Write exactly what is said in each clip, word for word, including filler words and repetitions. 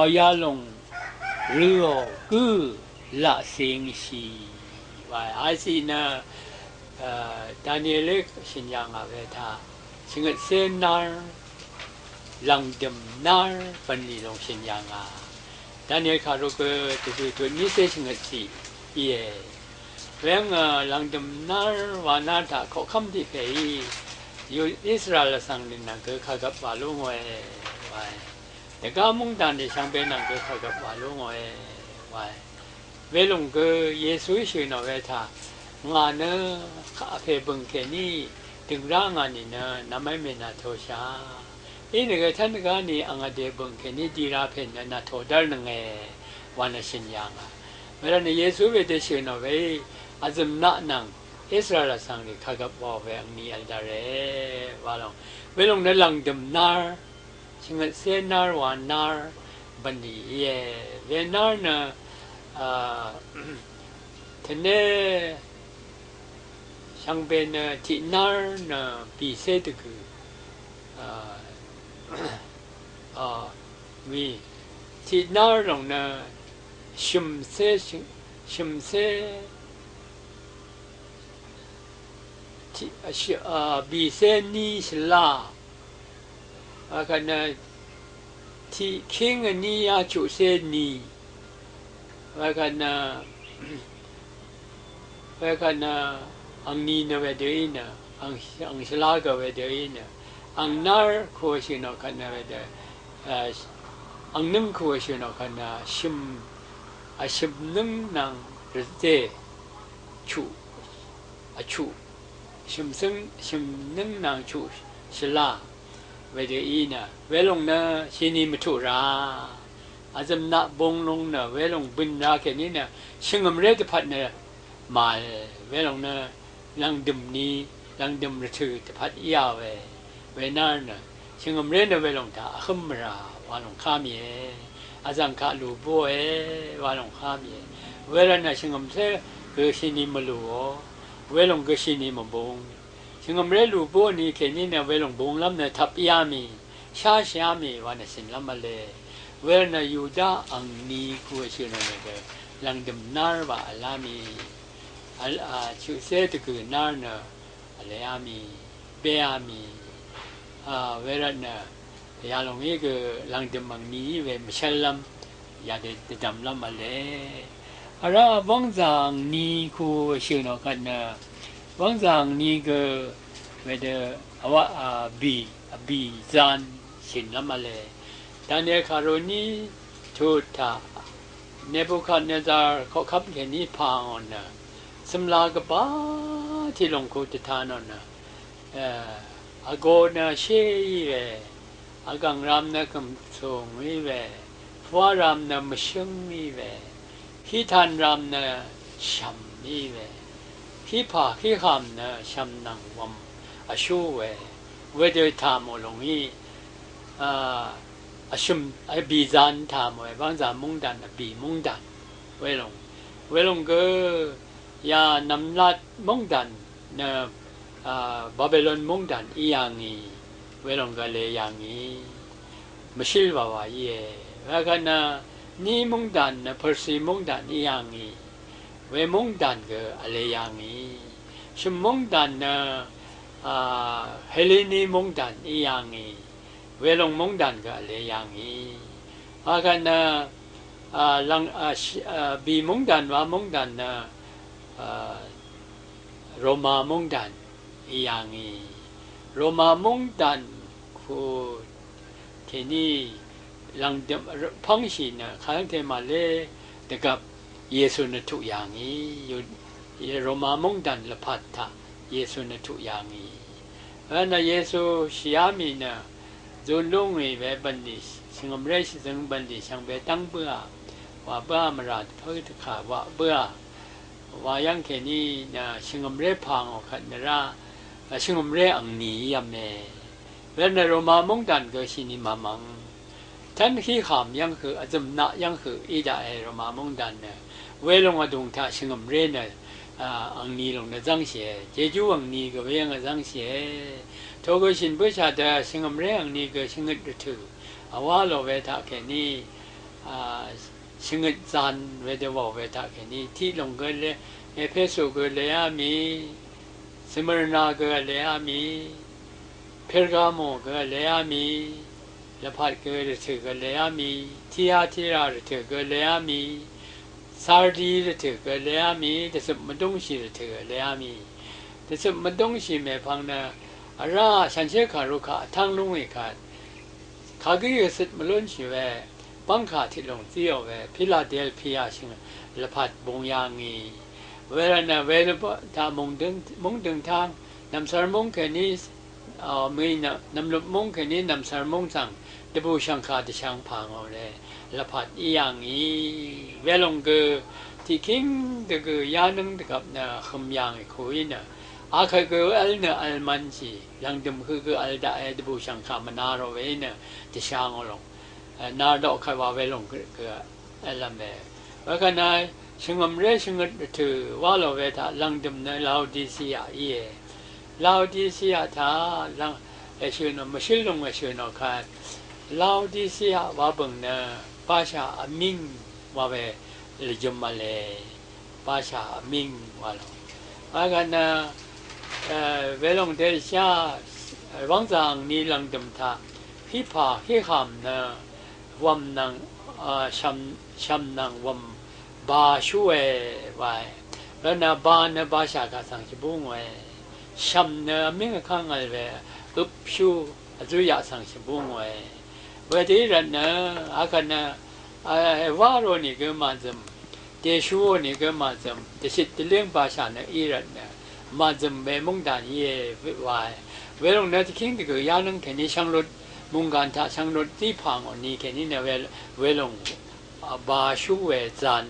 Ò yalòng rø̄ò gǿ laqsingshì wae. Aciq nø, a, Daniel shø̀n yà ngà we taq shvngøtcé nár, lv̀ngdø̀m nár bv̀nlì lòng shø̀n yà ngà. Daniel kàru gø dvgø̀ tut nícé shvngøtcì íe. Weyv́ng, a, lv̀ngdø̀m nár wa nár taq koqkv́m tiq pèí Yu Israel vsvng nìnvng gø kàgvp wà lú ngòe wae. Dvgá mungdan dvshvngbe nvng gø kàgvp wà lú ngòe wae. Welòng gø Yesuí shø̀ nò we taq, ngà nø kaq vpè bø̀ng kèní dø̀ng rá ngà nìnø nvmv́y mènàtōshà. Inìgø tv́n dvgá ni ang vdè bø̀ng kèní di ra pè nø nàtō dv́rnønge wa nø shø̀n yà ngà. Wervtnø Yesu wedø shø̀ nò weí vzø̀m naq nvng Israel vsvng rì kàgvp wàò we angni v̄l dvre wa lòng. Welòng nø lv̀ngdø̀m nár shvngøtcé nár wa nár bv̀nlì íe. We nár nø, a, tvné shvngbe nø tiq nár nø bìcé dvgø̀, a, a, mì tiq nár lòng nø shø̀mcé, shø̀mcé tiq, a, shø-, a, bìcé ní shvlá. Wekvt nø tiq kíng vní á chuqcé ni. Wekvt nø, wekvt nø angni nø wedø í nø, ang, ang shvlá gø wedø í nø, ang nár ku shø̀ nò kvt nø wedø, a, ang nǿng ku shø̀ nò kvt nø shø̀m, a, shø̀m nǿng nvng rvzé chuq, vchuq shø̀mcǿng, shø̀mnǿng nvng chuq shvlá wedø í nø, welòng nø shini mvtuq rà. Vzø̀m naq bung lung nø welòng bø̀n rà kèní nø shvngø̀mré dvpvt nø màvl, welòng nø lv̀ngdø̀m ni, lv̀ngdø̀m rvtø̀ dvpvt íā we. Wenár nø shvngø̀mré nø welòng taq vhǿm mvrà wa lòng ká mìe. Vzv̀ng kaq lù bóe wa lòng ká mìe. Wervtnø shvngø̀mré gø shini mvlùò. Welòng gø shini mvbung. Shvngø̀mré lù bóni kèní nø welòng bunglv́m nø tvp íá mì, sháshìá mì wa nø shø̀nlv́m v̄le. Wervtnø Yuda angni ku vshø̀ nø nø gø lv̀ngdø̀m nár wa v̄lá mì. Vl, a, chuqcé dvgø̀ nár nø vleá mì, béá mì. A, wervtnø yalòng í gø lv̀ngdø̀m angni í we mvshv́llv́m yadø dvdv̀mlv́m v̄le. Vrá wv́ngzà angni ku vshø̀ nò kvt nø wv́ngzà angni gø wedø vwaq, a, vbì, vbì zan shø̀nlv́m v̄le. Daniel kàru ní tut taq Nebukadnezar koqkv́m kèní pà ngò nø cø̀mla gvbá tiq lòng ku dvta nò nø, e, vgō nø shé í we, vgv̀ng ram nø gø̀msùng í we, fwá ram nø mvshǿng í we, hítan ram nø shv̀m í we, hípà híhàm nø shv̀m nvng wv̀m vshú we, wedø tà mò lòngí, a, vshø̀m, a, vbìzan tà mòe, wv́ngzà móngdàn, vbì móngdàn, welòng, welòng gø, ya nv̀mlat móngdàn nø, a, Babelon móngdàn í yà ngì, welòng gø vle yà ngì, mvshǿl wàwà íe. Wekvt nø ní móngdàn nø Persi móngdàn í yà ngì, we móngdàn gø vle yà ngì. Shø̀m móngdàn nø, a, Heleni móngdàn í yà ngì, welòng móngdàn gø vle yà ngì. Wekvt nø, a, lv̀ng, a, shì, a, bì móngdàn wa móngdàn nø, a, Roma móngdàn í yà ngì. Roma móngdàn ku kèní lv̀ngdø̀m pv́ngshì nø kàrv́ngte màlé dvgvp Yesu nø tuq yà ngì. Yu-, Roma móngdàn lvpat taq Yesu nø tuq yà ngì. Wena Yesu shìá mì nø zun lú ngì we bv̀nlì, shvngø̀mré shvzøng bv̀nlì shvngbe dv́ng bǿà, wà bǿà mvrà dvpǿ dvkà waq bǿà. Wa yv́ng kèní nø shvngø̀mré pà ngò kvt nø rá, shvngø̀mré angni yv̀me. Wervtnø Roma móngdàn gø shini màmvng. Tv́n híhàm yv́ng høq, vzø̀m naq yv́ng høq í daqe Roma móngdàn nø. Welòng vdùng taq shvngø̀mré nø, a, angni lòng nø zv́ngshìe. Jejú angni gø weyv́ng vzv́ngshìe. Togø shìn bǿshà dø shvngø̀mré angni gø shvngøt rvtø̀ vwá lò we taq kèní a, shvngøt zan wedø wàò we taq kèní tiq lùng gø le, Epesu gø leá mì, Smyrna gø leá mì, Pergamo gø leá mì, lvpat gø rvtø̀ gø leá mì, Tiatira rvtø̀ gø leá mì, Sardi rvtø̀ gø leá mì, dvcøp mvdúngshì rvtø̀ gø leá mì. Dvcøp mvdúngshì mèpvng nø vrá shànshér kàru kaq vtv́ng lúngì kvt kagǿí gø cøt mvlúnshì we bv́ngkà tiq lùng zíò we Piladelpia shvngøt lvpat bung yà ngì. Wervtnø welvpa taq mungdøng, mungdøng tang nv̀msvr mung kèní, a, mø̀í nv̀mlup mung kèní nv̀msvr mung svng dvbùshv̀ngkà dvshvng pà ngò le lvpat í yà ngì. Welòng gø tiqkíng dvgø yánǿng dvgvp nø høm yà ngì kuí nø akvt gø vl nø vl mvnshì, lv̀ngdø̀m hø gø vl daqe dvbùshv̀ngkà mvna rò weí nø dvshvng ò lòng, e, nardoq kvt wa welòng gø, gø vlvm e. Wekvt nø shvngø̀mré shvngøt rvtø̀ wá lò we taq lv̀ngdø̀m nø Laodicea íe. Laodicea taq lv̀ng èshø̀ nò, mvshǿl lùng èshø̀ nò kvt Laodicea wa bø̀ng nø bashà vmíng wa we lvjøm v̄le. Bashà vmíng wa lòng. Wekvt nø, e, welòng dèshá, e, wv́ngzà angni lv̀ngdø̀m taq hípà híhàm nø wv̀m nvng, a, shv̀m, shv̀m nvng wv̀m ba shúe wae. Rvtnø ba nø bashà kaq svng shvbú ngòe. Shv̀m nø vmíng vkv́ng vl we øpshú vzúyaq svng shvbú ngòe. Wedø í rvtnø akvt nø, a, èwá rò nìgø màzø̀m, dèshú rò nìgø màzø̀m, dvshit dvlíng bashà nø í rvtnø màzø̀m we múngdàn íe wae. Welòng nø dvkíng dvgø̀ yánǿng kèní shvnglut, mungkàn taq shvnglut zí pà ngò ni kèní nø we, welòng, a, ba shú we zan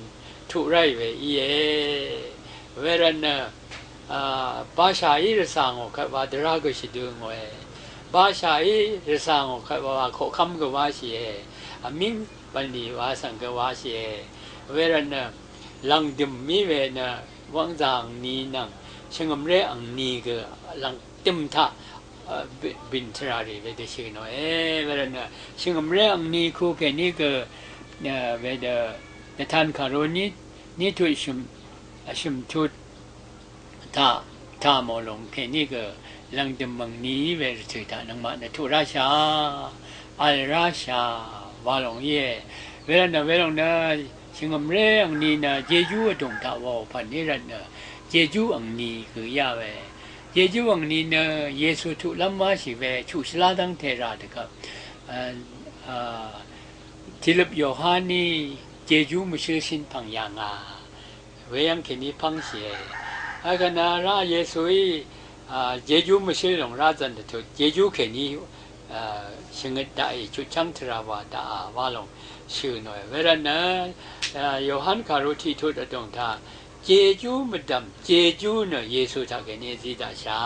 tuq ráì we íe. Wervtnø, a, bashàí rvcà ngò kvt wa dvrá gø shvdø ngòe. Bashàí rvcà ngò kvt wa koqkv́m gø wáshìe. Vmíng bv̀nlì wa svng gø wáshìe. Wervtnø lv̀ngdø̀m mí we nø wv́ngzà angni nvng shvngø̀mré angni gø lv̀ngdø̀m taq, a, bì-, bìn tvrà rì wedø shø̀ nòe. Wervtnø shvngø̀mré angni ku kèní gø, a, wedø dvtan kàru ní, ní tut shø̀m, a, shø̀m tut taq taq mò lòng kèní gø lv̀ngdø̀m angni we rvtø̀ taq nøngmaq nø tuq ráshà, vl ráshà wa lòng íe. Wervtnø welòng nø shvngø̀mré angni nø jejú vdùng taq wàò pv̀n í rvtnø jejú angni gø yá we. Jejú angni nø Yesu tuqlv́m wáshì we chuq shvlá dv́ngte rà dvgvp, a, a, tiqløp Yohaní jejú mvshǿl shín pv̀ng yà ngà. Weyv́ng kèní pv́ngshìe. Akvt nø rá Yesuí, a, jejú mvshǿl lòng rá zv̀n dvtut jejú kèní, a, shvngøt daqì chutchv́ng tvrà wa daqà wa lòng shø̀ nòe. Wervtnø, a, Yohan kàru tiqtut vdùng taq jejú mvdv̀m jejú nø Yesu taq kèní zí daqshà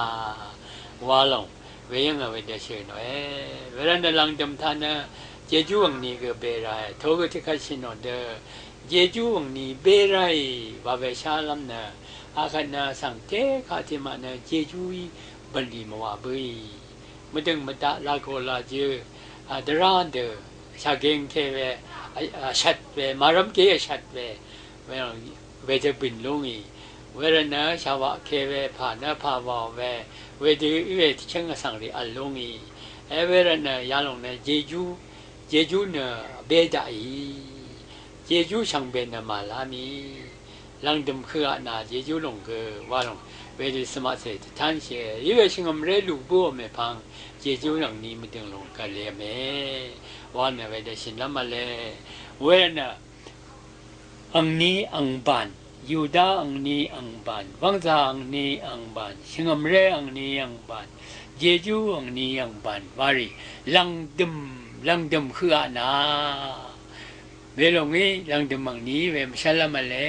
wa lòng weyv́ng a wedø shø̀ nòe. Wervtnø lv̀ngdø̀m taq nø jejú angni gø berae. Togø tiqkvt shì nò dø jejú angni beraì wa we shálv́m nø akvt nø svng té kaq tiqmaq nø jejú í bv̀nlì mvwà bǿì. Mvdø̀ng mvdaq lagò lajø, a, dvrá dø shàgeng ke we, a, a, shvt we, màrv́m gé shvt we, we, wedø bìn lúngì. Wervtnø shàwaq ke we pà nø pà wàò we, wedø í we dvchǿng vsvng rì vl lúngì. E wervtnø yalòng nø jejú, jejú nø bé daqì. Jejú shvngbe nø màlá mì. Lv̀ngdø̀m høq aq nà jejú lòng gø wa lòng wedø svmaqcè dvtánshìe. Í we shvngø̀mré lù bǿò mèpvng jejú angni mvdø̀ng lòng gv̀l lèe mè wa nø wedø shìnlv́m v̄le. Wervtnø angni angbàn, Yuda angni angbàn, wv́ngzà angni angbàn, shvngø̀mré angni angbàn, jejú angni angbàn warì lv̀ngdø̀m, lv̀ngdø̀m høq aq nà welòng í lv̀ngdø̀m angni we mvshv́lv́m v̄le.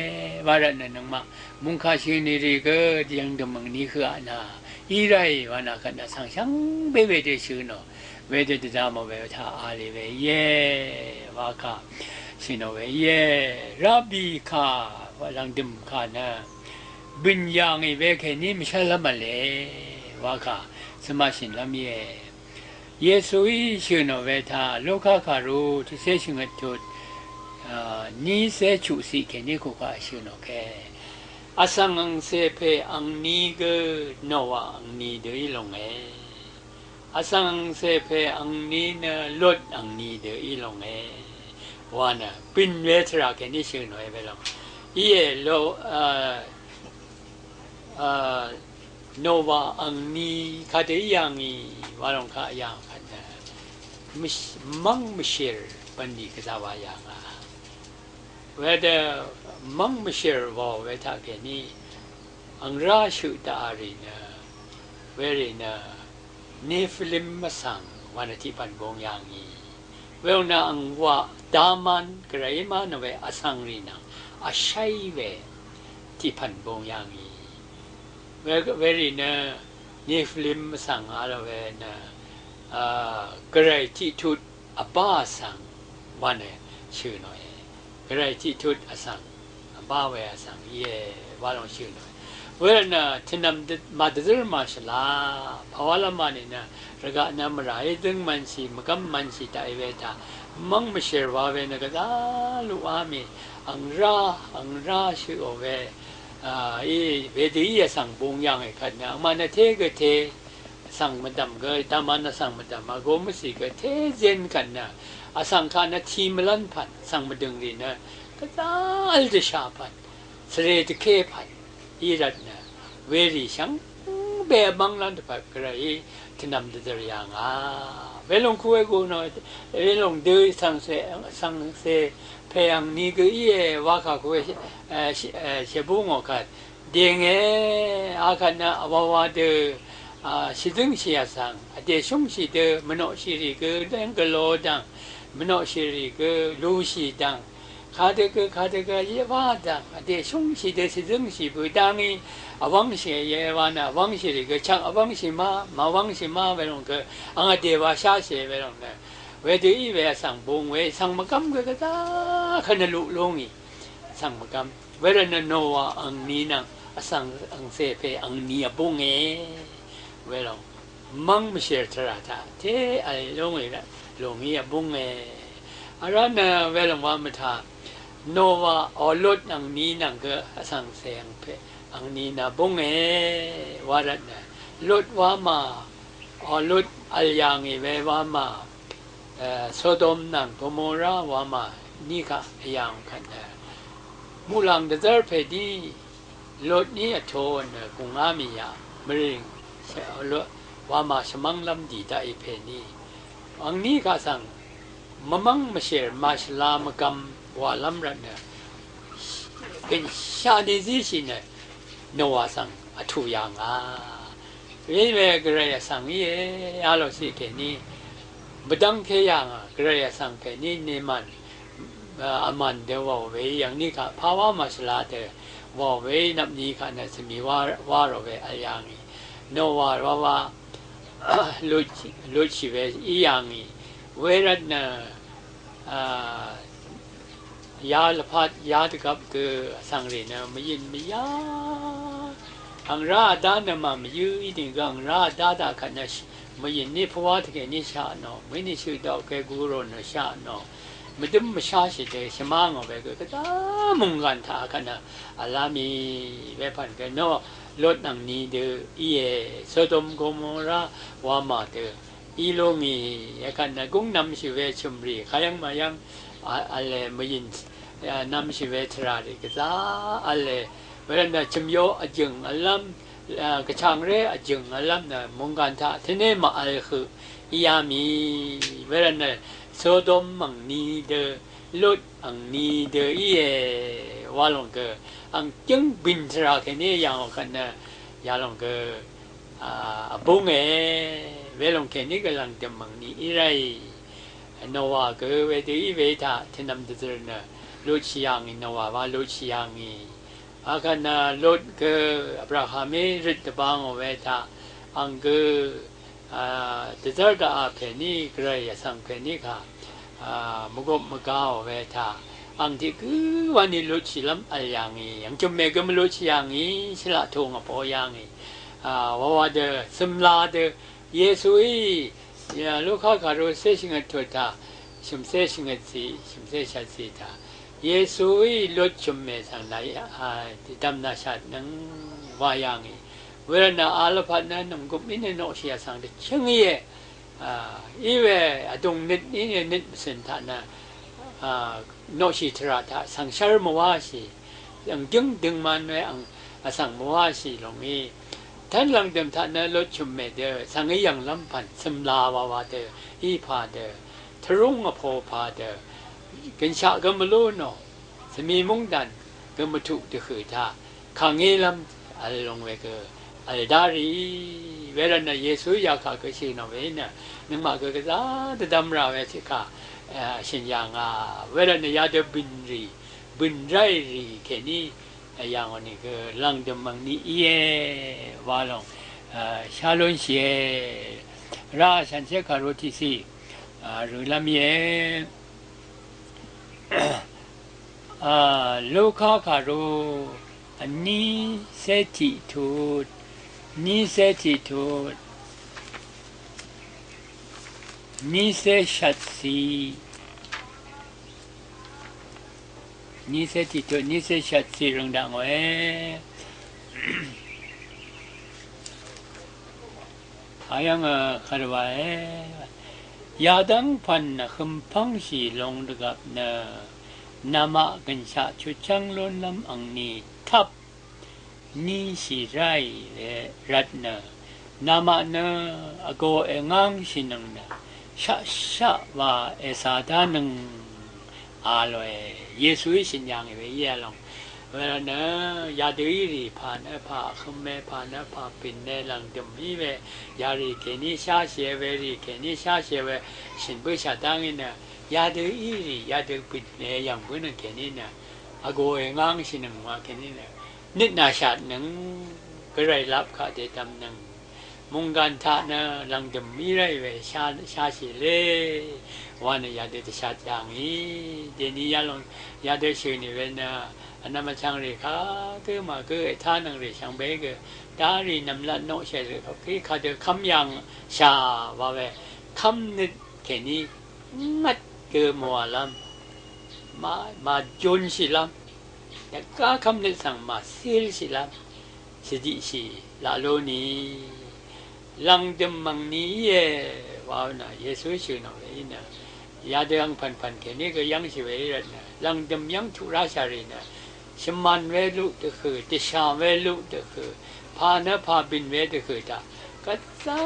Wa rvtnø nøngmaq mungkà shø̀nì rì gø lv̀ngdø̀m angni høq aq nà í ráì wa nà kvt nà svng shvngbe wedø shø̀ nò. Wedø dvdvmò we taq a lì we íe. Wa kà shø̀ nò we íe. Rabi kà, wa lv̀ngdø̀m kà nø bø̀n yà ngì we kèní mvshv́lv́m v̄le. Wa kà svmaq shø̀nlv́m íe. Yesuí shø̀ nò we taq Luka kàru tiqcé shvngøt tut Ni se chuq siq kèní kukaq shø̀n oke. Vsvng angcè pè angni gø Nowa angni dø í longe. Vsvng angcè pè angni nø Lot angni dø í longe. Wa nø bø̀n we tvrà kèní shø̀n oe we lòng. Íe lo, a, a, Nowa angni kadø í yà ngì wa lòng kaq yà ngà nø. Mvng mvshìr bv̀nlì gvzà wa yà ngà. Wedø mvng mvshìr wa we taq kèní angrá shøq daqà rì nø, werì nø, Neflim vsvng wa nø tiq pv̀n bung yà ngì. Welòng nø ang wa daman gvray í má nø we vsvng rì nvng vshay we tiq pv̀n bung yà ngì. We, werì nø, Neflim vsvng a lo we nø, a, gvray tiq tut vbá vsvng wa nø shø̀n oe. Gvray tiq tut vsvng, vbá we vsvng íe wa lòng shø̀n oe. Wervt nø tvnvm dø, màdvzǿr màshvla, pàwálv́m wa nìnø, rvgaq nø mvrà í dǿng mvnshì, mvgv́m mvnshì taq í we taq, mv́ng mvshèr wa we nø gvzá luqá mì, angrá, angrá shøq ò we, a, í, wedø í vsvng bung yà ngì kvt nø, angmaq nø té gø té, vsvng mvdv̀m gø, daman vsvng mvdv̀m, a, go mvsì gø, té zén kvt nø, vsvng kaq nø tì mvlv́n pvt, vsvng mvdø̀ng rì nø, gvzá vl dvshà pvt, svre dvké pvt, í rvt nø, werì shvngbe vmv́ng lv́n dvpvt gvray í, tvnvm dvdvr yà ngà. Welòng kuwe gu nø, welòng dø svngse, svngse, pè angni gø íe, wa kà kuwe, e, shì, e, shèbú ngò kvt, dènge, a kvt nø, wawa dø, a, shvzǿngshì vsvng, vdè shúngshì dø, mvnoqshì rì gø, dv́ng gvlo dv̀ng, mvnoqshì rì gø, lushì dv̀ng, kadø gø, kadø gø, yewa dv̀ng, vdè shúngshì dø, shvzǿngshì bø dv́ngí, vwv́ngshì yewa nø, vwv́ngshì rì gø, chvng vwv́ngshì má, màvwv́ngshì má, welòng gø, ang vdè wa sháshì welòng nø, wedø í we vsvng bung we, vsvng mvgv́m gø gvzá, kvt nø luq lú ngì, vsvng mvgv́m. Wervt nø Nowa angni nvng vsvng angcè pè angni vbúnge. Welòng mv́ng mvshèr tvrà taq té vl lúngì rvt lúngí vbúnge. Vrá nø welòng wa mvtaq Nowa o Lot angni nvng gø vsvng angcè angpè angni nø vbúnge. Wa rvt nø Lot wamà o Lot vl yà ngì we wamà e, Sodom nvng Gomora wamà ní kaq vyv̀ng kvt nø, muqlàng dvzv́r pèní Lot ní vtō nø gùngá mì yà, mvrìng, wamà shvmv́nglv́m dì daqì pèní. Angní kaq svng, mvmv́ng mvshèr màshvla mvgvm wàlv́m rvt nø, gø̀nshaq ni zíshì nø, Nowa svng vtù yà ngà. Wē we gvray vsvng íe, a lòshì kèní. Mvdv́ngké yà ngà, gvray vsvng kèní, nemàn, a, vmàn dø wàò we, yv̀ngní kaq, pàwá màshvla dø, wàò we, nvpni kaq nø svmi wá, wá rò we, vl yà ngì. Nowa, wawa, lutshì, lutshì we, í yà ngì. Wervt nø, a, ya lvpat, ya dvgvp gø vsvng rì nø mvyìn mvyá. Angrá vdá nø mà mvyǿ í dìng gø angrá vdá daq kvt nø mvyìn ní pvwá tvkèní shaq nò, mvyìn ní shøq daq gø gu rò nø shaq nò. Mvdǿm mvsháshì dø shvmá ngò we gø gvdá mònggàn taq kvt nø vlá mì we pv̀n gø nò Lot nvng ni dø íe Sodom Gomora wamà dø í lú ngì, yvkvt nø gúng nvmshì we chø̀mrì, kayv́ng mayv́ng, a, v̄le mvyìn, a, nvmshì we tvrà rì gvzá v̄le, wervt nø chø̀myo vjø̀ng vlv́m, a, gvchàngré vjø̀ng vlv́m nø mònggàn taq tvné màvl høq í yá mì, wervt nø Sodom angni dø, Lot angni dø íe, wa lòng gø, ang jǿng bìn tvrà kèní yà ngò kvt nø, yalòng gø, a, vbúnge, welòng kèní gø lv̀ngdø̀m mv̀ng ni í ráì. Nowa gø wedø í we taq, tvnvm dvzø̀r nø, lutshì yà ngì, Nowa wa lutshì yà ngì. Akvt nø Lot gø, Abrahamí røt dvbā ngò we taq, ang gø, a, dvzv́r daqà pèní, gvray vsvng pèní kà, a, mvgup mvgaò we taq, ang tiq gǿ wani lutshìlv́m v̀l yà ngì, ang jø̀mmè gø mvlutshì yà ngì, shvlaq tù ngvpo yà ngì, a, wawa dø, cø̀mla dø, Yesuí, ya, Luka kàru cé shvngøt tut taq, shø̀mcé shvngøtcì, shø̀mcé shvtcì taq Yesuí lut shø̀mmè svng nà, a, dvdvm nàshatnøng wa yà ngì. Wervtnø a lvpat nø nònggùp í nø noqshì vsvng dvchǿng íe. A, í we vdùng nøt í nø nøt mvcø̀n taq nø, a, noqshì tvrà taq svng shv́r mvwáshì. Ang jǿng døngman we ang vsvng mvwáshì lòngí. Tv́n lv̀ngdø̀m taq nø lut shø̀mmè dø svng í yv̀nglv́m pv̀n cø̀mlā wawa dø í pà dø Tvrúng vpo pà dø gønshaq gø mvlú nò, svmi mungdàn gø mvtuq dvhø̀ taq kàngélv́m vl long we gø vl dá rì. Wervtnø Yesuí yakà gø shø̀ nò we nø nøngmaq gø gvzá dvdvm rà we tiqkà, e, shø̀n yà ngà. Wervtnø yadø bø̀n rì, bø̀n ráì rì kèní, e, yà ngò nìgø lv̀ngdø̀m mv̀ngni íe wa lòng, e, shá lúnshìe. Rá shànshér kàru tiqciq, a, rø̀lv́m íe. A, Luka kàru, a, nícé tiqtut, nícé tiqtut, nícé shvtciq, nícé tiqtut, nícé shvtciq rø̀ng dakngòe. Ayv́ng, a, kvt wae. Yadv́ng pv̀n vhøm pv́ngshì long dvgvp nø, namaq gønshaq chutchv́ng lúnlv́m angni tvp níshì ráì rvtnø, namaq nø vgō èngángshìnøng nø, shaqshaq wa ècà dánøng a lòe. Yesuí shø̀n yà ngì we íe lòng. Wervtnø yadø í rì pà nø pà vhøme, pà nø pà bìne lv̀ngdø̀m í we, yarì kèní sháshìe, werì kèní sháshìe we shø̀n bǿshà dá ngì nø, yadø í rì, yadø bìne yv̀ng bǿnøng kèní nø, vgō èngángshìnøng wa kèní nø, nøt nàshatnøng, gvray lap kaq dèdvmnøng, munggan taq nø lv̀ngdø̀m í ráì we shá, sháshì lé wa nø yadø dvshat yà ngì. Dèni yalòng yadø shø̀ nì we nø, vnvm vchvng rì kagǿ màgǿ ètánøng rì shvngbe gø dá rì nv̀mlat noqshè rì kàkí kadø kv́m yà ngà shà wa we kv́m nøt kèní ngvt gø mòàlv́m, mà, màjunshìlv́m, yvgá kv́mnøt svng màcílshìlv́m, shvdiqshì laq lú ni. Lv̀ngdø̀m mv̀ngni íe wa nø Yesuí shø̀ nò we í nø, yadø angpv̀npv̀n kèní gø yv́ngshì we í rvtnø, lv̀ngdø̀m yv́ng tuq ráshà rì nø, shvmàn we luq dvhø̀, dvshà we luq dvhø̀, pà nø pà bìn we dvhø̀ taq, gvzá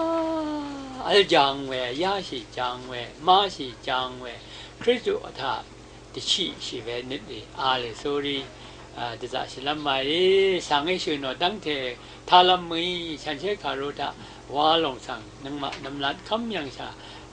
vl jàng we, yáshì jàng we, máshì jàng we, Kristu taq dvchiqshì we nøt rì a lè sórí, a, dvzaqshìlv́m màí, svng í shø̀ nò dv́ngte talv́m mø̀í, shànshér kàru taq wa lòng svng, nøngmaq nv̀mlat kv́m yv̀ngshà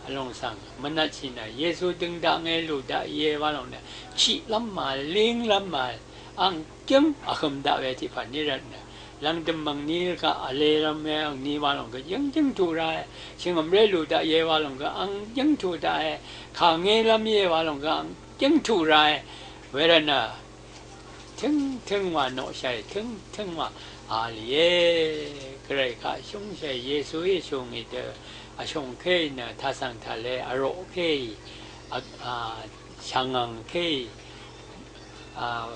lòng svng, mvnvtshì nø, Yesu døng daknge lù daqìe wa lòng nø, chiqlv́m màvl, línglv́m màvl, ang jǿng vhø̀m daq we tiqpv̀n í rvtnø, lv̀ngdø̀m mv̀ngni gaq vlelv́m we angni wa lòng gø jǿngjǿng tuq rae, shvngø̀mré lù daqìe wa lòng gø ang jǿng tuq daqe, kàngélv́m íe wa lòng gø ang jǿng tuq rae, wervtnø, tǿngtǿng wa noqshàì, tǿngtǿng wa a lìe, gvray kaq shúngshàì, Yesuí shù ngì dø, vshùngkéì nø, tàsv̀ng tàle, vroqkéì, a, a, shvngv̀ngkéì, a,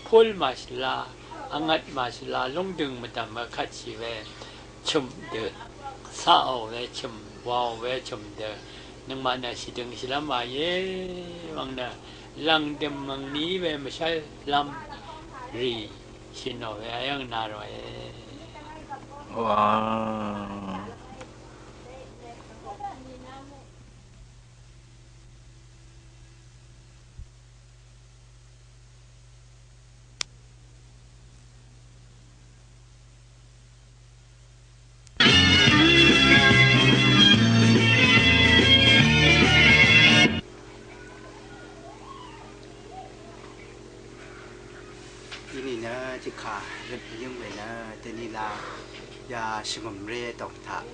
pul màshvla, vngvt màshvla, lúngdø̀ng mvdv̀m vkvtshì we, chø̀m dø, caqò we chø̀m, wàò we chø̀m dø, nøngmaq nø shvdøngshìlv́m wàìe, wvng nø, lv̀ngdø̀m mv̀ngni we mvshv́llv́m rì, shø̀n nò we ayv́ng na ròe. Wa. Inìnø tiqkà røt yǿng we nø dvni la ya shvngø̀mré vdòng taq,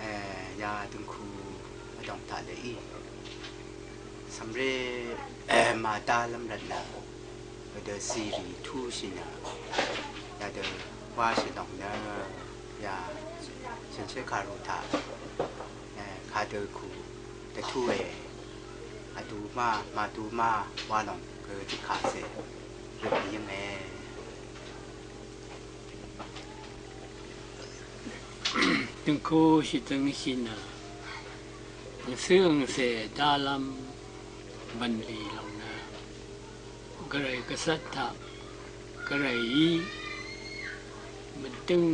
e, ya døngku vdòng taq lèí. Cv̀mré, e, màdálv́m rvtnø, wedø zìrì túshì nø, yadø wáshì lòng nø, ya, shànshér kàru taq, e, kadø ku, dvtúe, Vdumá màdumá wa lòng gø tiqkaqcè røt yǿngē. Døngku shvdøngshì nø vngsǿ vngcè dálv́m bv̀nlì lòng nø Gvray gvcvt taq Gvrayí mvdøng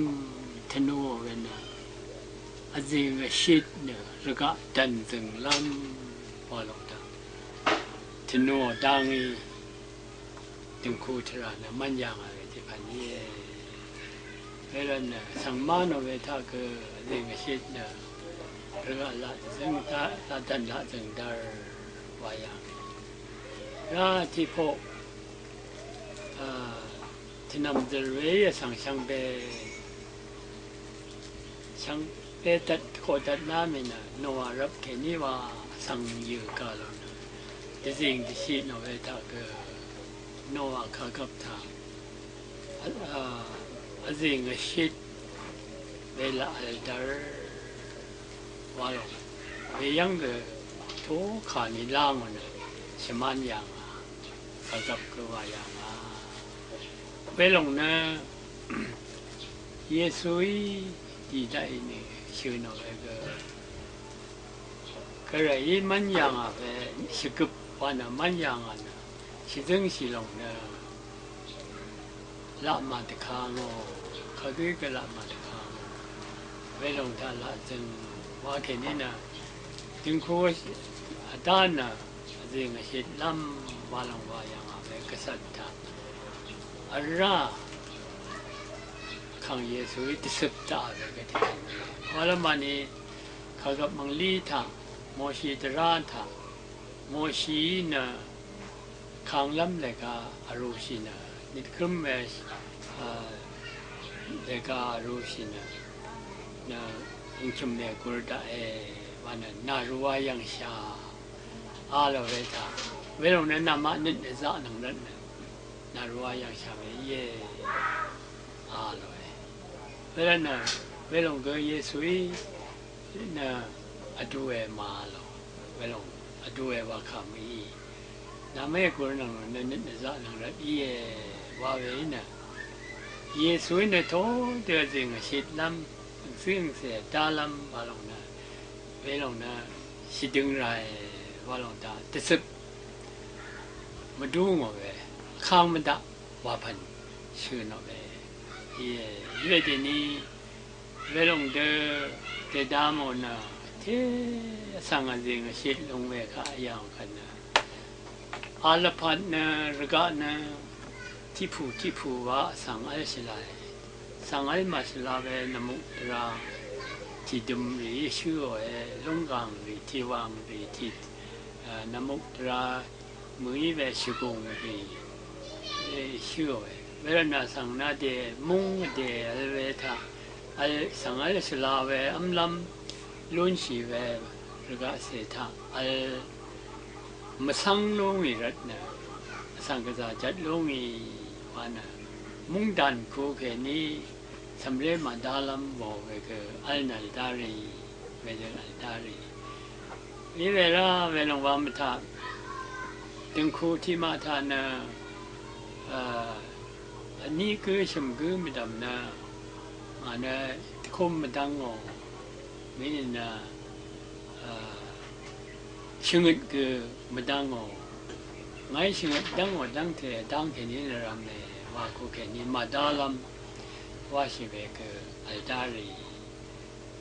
tvnù we nø vzìng vshit nø rvgaq dv̀n zø̀nglv́m wa lòng taq tvnù dangí døngku tvrà nø mv́n yà ngà we tiq pv̀n íe. Wervt nø svng má nò we taq gø vzìng vshit nø rvgaq laq zø̀ng taq laq dv̀n laq zø̀ng dvr wa yà ngà. Rá tiq poq tvnv̀m zø̀r we í vsvng shvngbe shvngbe dvt koqdvt ná mì nø Noa rvp kèní wa vsvng yø̀ gà lòng nø dvzìng dvshiq nò we taq gø Noa kàgvp taq vzìng vshit we laq vl dvr wa lòng we yv́ng gø toqkà ni lá ngò nø shvmán yà ngà. Kàgvp gø wa yà ngà. Welòng nø Yesuí dì daqì nì shø̀ nò we gø Gvrayí mv́n yà ngà we shvgøp wa nø mv́n yà ngà nø shvzǿngshì lòng nø laq màdvka ngò. Kagǿí gø laq màdvka ngò. Welòng taq laq zø̀ng wa kèní nø døngku vdá nø vzìng vshitlv́m wa lòng wa yà ngà we gvcvt taq vrá Vkàng Yesuí dvcøp daqà we gø tiq kèní walv́m màni kàgvp mv̀nglí taq Moshi dvrá taq Moshií nø kanglv́m lèga vrūshì nø nøtkǿm we lèga vrūshì nø nø angchø̀m mègur daqe wa nø nàrwa yv̀ngshà a lò we taq welòng nø namaq nøt nø zaqnøng rvt nø nàrwa yv̀ngshà we íe a lòe. Wervt nø welòng gø Yesuí nø vdue màvl o. Welòng vdue wa kà mø̀í. Namé gurnøng nø nøt nø zaqnøng rvt íe wa we í nø Yesuí nø todø vzìng vshitlv́m vngsǿ vngsè dálv́m wa lòng nø welòng nø shvdøng ràe wa lòng taq dvcøp mvdú ngò we vkang mvdaq wapv̀n shø̀ nò we íe. Í we dèní welòng dø dèda mò nø té vsvng vzìng vshit lung we kaq yàng kvt nø a lvpat nø rvgaq nø tiqpù tiqpù wa vsvng v́l shvlae. Vsvng v́l màshvla we nvmuk dvra tìdøm rì shǿòe. Lúnggàng rì tiqwàng rì tiq nvmuk dvra mø̀í we shvgùng rì shǿò we. Wervtnø vsvng nvdè múng vdè vl we taq vl vsvng vl shvla we vmlv́m lúnshì we rvgaqcè taq vl mvcv́ng lúngì rvtnø vsvng gvzà jvt lúngì wa nø mungdàn ku kèní cv̀mré màdálv́m wàò we gø vl nv̀l dá rì wedø vl dá rì. Í we rá welòng wa mvtaq døngku tiqmaq taq nø vní gǿ shø̀m gǿ mvdv̀m nø ngà nø dvkúm mvdv́ngò. Mínìnø shvngøt gø mvdv́ngò. Ngàí shvngøt dv́ngò dv́ngte vdv́ng kèní nø rv̄me wa ku kèní màdálv́m wáshì we gø vl dá rì.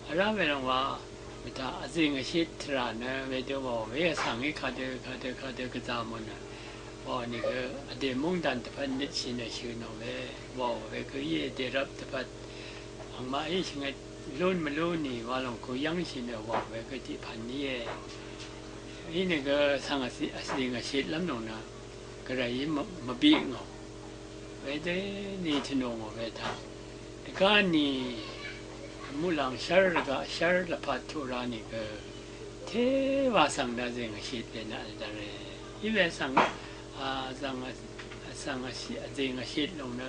Vrá welòng wa mvtaq vzìng vshit tvrà nø wedø wàò we vsvng í kadø kadø kadø gvzà mò nø wàò nìgø vdè mungdàn dvpvt nøtshì nø shø̀ nò we wàò we gø íe. Dèrvp dvpvt angmaqí shvngøt lún mvlú nì wa lòng ku yv́ngshì nø wàò we gø tiq pv̀n íe. Inìgø vsvng vzìng vshitlv́m lòng nø gvrayí mvbiq ngò. Wedø ni tvnù ngò we taq dvgá ni muqlàng shv́r rvgaq shv́r lvpat tuq ra nìgø té wa svng dvzìng vshit we nø vl dvre. Í we svng vzv̀ng vzìng vshit lòng nø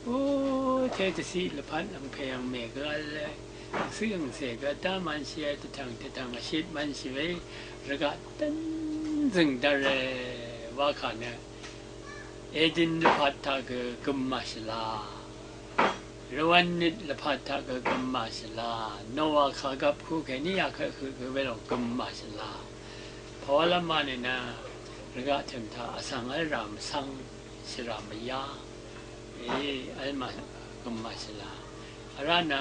Ó, té dvciq lvpat angpè angmè gø v̄le, angcǿ angcè gø dá mv̄nshìe, dvtv̀ng dvtv̀ng vshit mv̄nshì we, rvgaq dv́n zø̀ng dvre wa kà nø, Edin lvpat taq gø gø̀m màshvla. Rvwv̄n nøt lvpat taq gø gø̀m màshvla. Nowa kàgvp ku kèní yakvt høq gø welòng gø̀m màshvla. Pàwálv́m wa nø nø rvgaq tø̀m taq vsvng v́lrà mvsvng shvrà mvyá. Èí v́l mà gø̀m màshvla. Vrá nø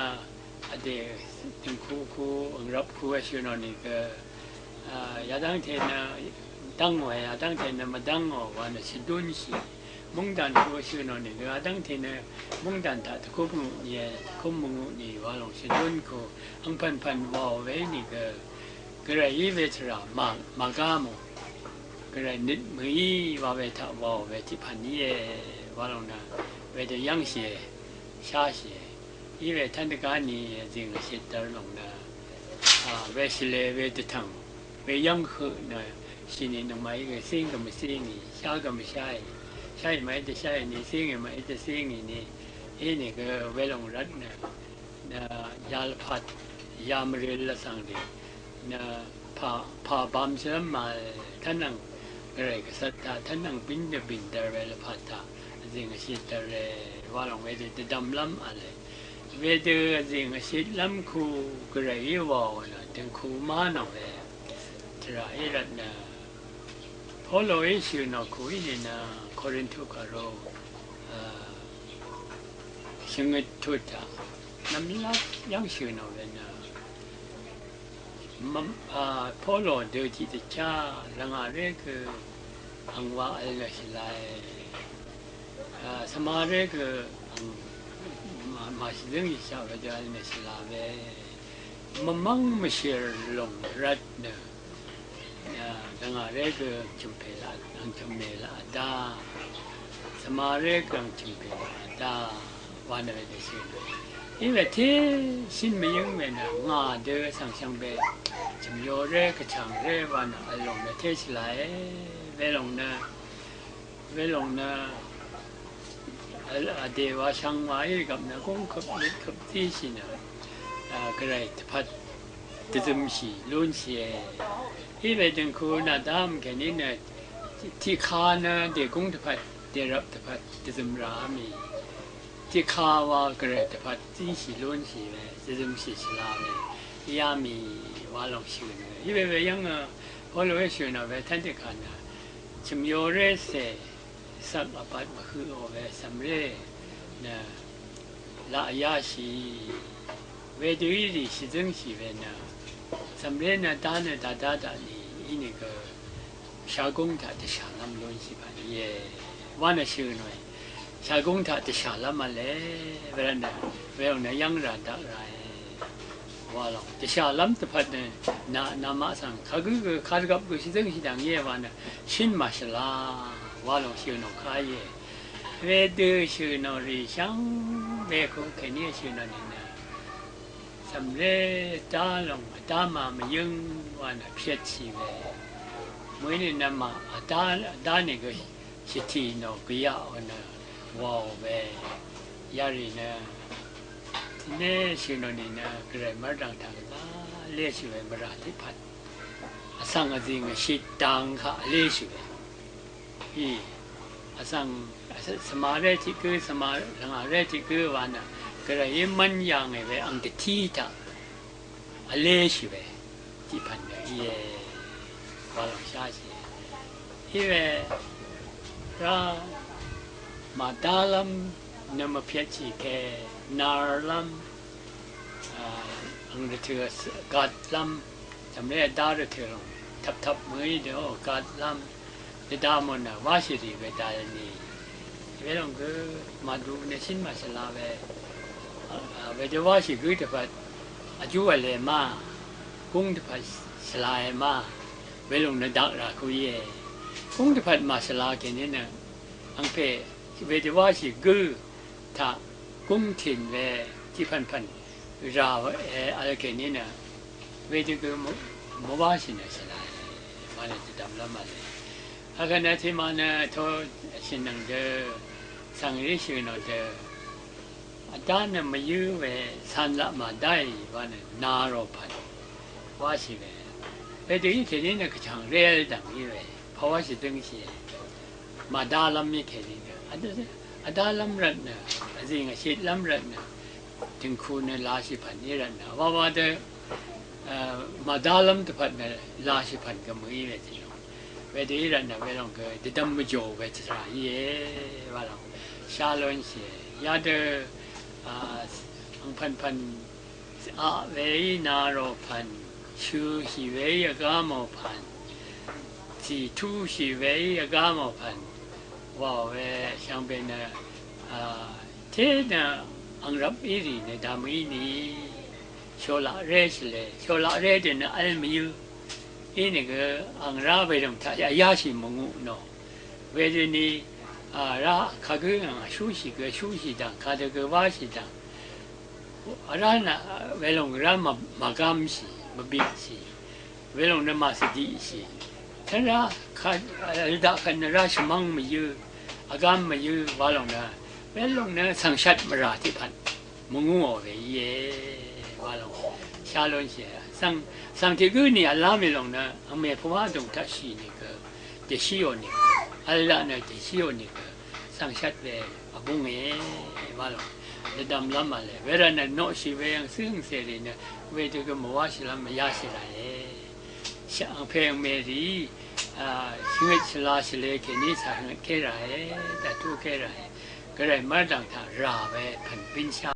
vdè dø̀ngku ku, àng rvp ku vshø̀ nò nìgø, a, yadv́ngte nø dv́ngò, yadv́ngte nø mvdv́ngò wa nø shvdúnshì. Mungdàn ku vshø̀ nò nìgø, yadv́ngte nø mungdàn taq dvkúm ngutnìe, dvkúm mvngutnì wa lòng shvdún ku, angpv̀npv̀n wàò we nìgø, gvray í we tvrà mà, màgá mò. Gvray nøt mø̀í wa we taq wàò we tiqpv̀n íe, wa lòng nø, wedø yv́ngshìe, sháshìe. Í we tv́n dvgá ni zìng vshit dvr lòng nø, a, we shvlē we dvtv̀ng, we yv́ng høq nø, shìnì nøngmaqí gø cíng gø mvcíngì, shá gø mvsháì, sháì maqí dvsháì ni, cíngì maqí dvcíngì ni, ínìgø welòng rvt nø, nø, yalvpat, yamvril vsvng rì, nø, pà, pà bam shvlv́m màvl, tv́nvng, gvray gvcvt taq, tv́nvng bín dvbìn dvr we lvpat taq, vzìng vshit dvre, wa lòng wedø dvdvmlv́m v̄le. Wedø vzìng vshitlv́m ku gvrayí wàò nø dø̀ngku má nò we. Tvrà í rvt nø Poloí shø̀ nò ku í nìnø Korintu kàru, a, shvngøt tut taq nvmlat yv́ng shø̀ nò we nø Mvm, a, Polo dø tiqdvchá lvngàré gø angwa vl nø shvlae. A, svmaré gø ang ma, màshvzǿng yvshaq wedø vl nø shvla we. Mvmv́ng mvshìr lòng rvt nø. A, lvngàré gø angchø̀m pè laq, angchø̀m mè laq vdá. Svmaré gø angchø̀m pè laq vdá. Wa nø wedø shø̀n. Í we té shín mvyǿng we nø ngà dø svng shvngbe. Chø̀myoré, gvchàngré wa nø vl lòng nø té shvlae. Welòng nø, welòng nø, vl, vdè wa shvng wa í gvp nø gúng køp nøt køp zíshì nø, a, gvray dvpvt dvzømshì lúnshìe. Í we dø̀ngku nàdám kèní nø, tiqka nø dègúng dvpvt, dèrvp dvpvt dvzøm ràá mì. Tiqka wa gvray dvpvt zíshì lúnshì we, dvzømshì shvla we, yá mì wa lòng shø̀n we. Í we we yv́ng, a, Poloí shø̀n we tv́n tiqka nø, chø̀myoré cè, svk vbat mvhøqò we cv̀mré nø laq yáshì. Wedø í rì shvzǿngshì we nø, cv̀mré nø dá nø dada daqni, ínìgø shagúng taq dvshàlv́m lúnshì bv̀n íe. Wa nø shø̀ nòe. Shagúng taq dvshàlv́m v̄le, wervtnø, weò nø yv́ng rà daq ràe. Wa lòng, dvshàlv́m dvpvt nø, na, namaq svng, kagǿ gø, kadvgvp gø shvzǿngshì dv̀ng íe wa nø, shín màshvla, wa lòng shø̀ nò ká íe. Wedø shø̀ nò rì shvngbe ku kèní shø̀ nò nìnø. Cv̀mré dá lòng vdá mà mvyǿng wa nø pyetshì we. Mø̀í nìnø mà vdá, vdá nìgø shvtì nò gvyaqò nø wàò we. Yarì nø tné shø̀ nò nìnø gvray mv́rdv̀ng taq gvzá léshì we mvrà tiqpvt. Vsvng vzìng vshit dang kaq vléshì we. Í, vsvng, vsvng, svmaré tiq gǿ, svmar, svmaré tiq gǿ wa nø, gvrayí mv́n yà ngì we ang dvtí taq vléshì we tiqpv̀n nø íe. Wa lòng sháshì. Í we rá màdálv́m nø mvpyetshì ke narlv́m, a, ang rvtø̀ gvdlv́m, cv̀mré vdá rvtø̀ lòng tvptvp mø̀í dø gvdlv́m, dvda mò nø wáshì rì we dal ni. Welòng gø màdu nø shín màshvla we, a, a, wedø wáshì gǿ dvpvt vjú vle ma, gúng dvpvt shvlae ma, welòng nø dak rà ku íe. Gúng dvpvt màshvla kèní nø, angpè wedø wáshì gǿ taq gúng tìn we tiqpv̀npv̀n rà we vl kèní nø, wedø gø mv, mvwáshì nø shvlae. Wa nø dvdvmlv́m vle. Akvt nø tiqmaq nø to shø̀n nøng dø, svng í shø̀ nò dø, vdá nø mvyǿ we, cv̄n laq màdáì wa nø, na rò pv̀n wáshì we. Wedø í kèní nø gvchàng révl dv̀ng í we. Pàwáshì døngshì màdálv́m í kèní nø vdálv́m rvtnø, vzìng vshitlv́m rvtnø, tø̀ngku nø lashì pv̀n í rvtnø, wawa dø màdálv́m dvpvt nø lashì pv̀n gø mø̀í we tìlòng. Wedø í rvtnø welòng gø dvdvm mvjò we tvrà íe. Walòng shálónshìe. Yadø angpv̀npv̀n aq weí narò pv̀n, shøshì weí vgámò pv̀n, zìtúshì weí vgámò pv̀n, wàò we shvngbe nø, a, té nø angrvp í rì nø dvmø̀í ni, sholaq ré shvle, sholaq ré dø nø vl mvyǿ. Inìgø ang rá welòng taq vyáshì mvngu nò. Wedøni, a, rá kagǿ ang vshúshì gø vshúshì dv̀ng, kadø gø wáshì dv̀ng. Vrá nø welòng rá màgámshì, mvbitshì. Welòng nø màsvdiqshì. Tv́n rá ka, vl daq kvt nø rá shvmv́ng mvyǿ, vgám mvyǿ, walòng nø, welòng nø svngshvt mvrà tiqpvt mvngúò we íe. Walòng shá lúnshìe. Svng, svng tiq gǿ nì v̀lá mì lòng nø angmè pvwá dùng taqshì nìgø dèshíò nìgø, vl daq nø dèshíò nìgø svngshvt we vbúnge. Walòng dvdvmlv́m v̄le. Wervtnø noqshì we angcǿ angcèrì nø wedø gø mvwáshìlv́m mvyáshì ràe. Shvngpè angmèrì, a, shvngøt shvlashìle kèní shvngøtké ràe, dvtúké ràe. Gvray mv́rdv̀ng taq rà we pv̀n bínsha